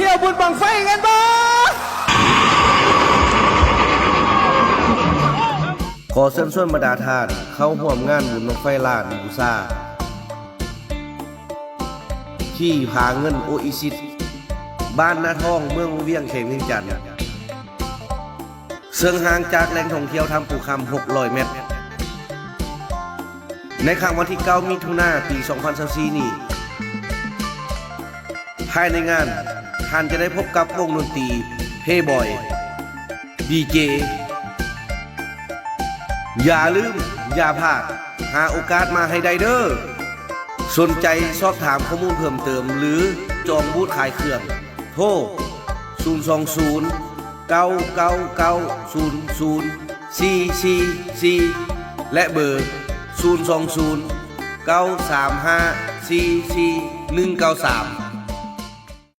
ທ່ຽວບຸນບັ້ງໄຟກັນບໍ່? ຂໍເຊີນຊວນບັນດາທ່ານເຂົ້າຮ່ວມງານບຸນບັ້ງໄຟລ້ານບູຊາ ທີ່ຜາເງິນໂອເອຊິສ ບ້ານນາທອງ ເມືອງວຽງ ແຂວງວຽງຈັນ ເຊິ່ງຫ່າງຈາກແຫຼ່ງທ່ອງທ່ຽວຖ້ຳພູຄຳຫົກຮ້ອຍແມັດ. ໃນຄ່ຳວັນທີເກົ້າ ມິຖຸນາ ປີສອງພັນຊາວສີ່ນີ້ ພາຍໃນງານ ທ່ານຈະໄດ້ພົບກັບວົງດົນຕີ ເພບອຍ ດີເຈ ຢ່າລືມ ຢ່າພາດ ຫາໂອກາດມາໃຫ້ໄດ້ເດີ້. ສົນໃຈສອບຖາມຂໍ້ມູນເພີ່ມເຕີມ ຫຼື ຈອງບູດຂາຍເຄື່ອງ ໂທ ສູນສອງສູນ ເກົ້າເກົ້າເກົ້າ ສູນສູນ ສີ່ສີ່ສີ່ ແລະ ເບີ ສູນສອງສູນ ເກົ້າສາມຫ້າ ສີ່ສີ່ໜຶ່ງເກົ້າສາມ.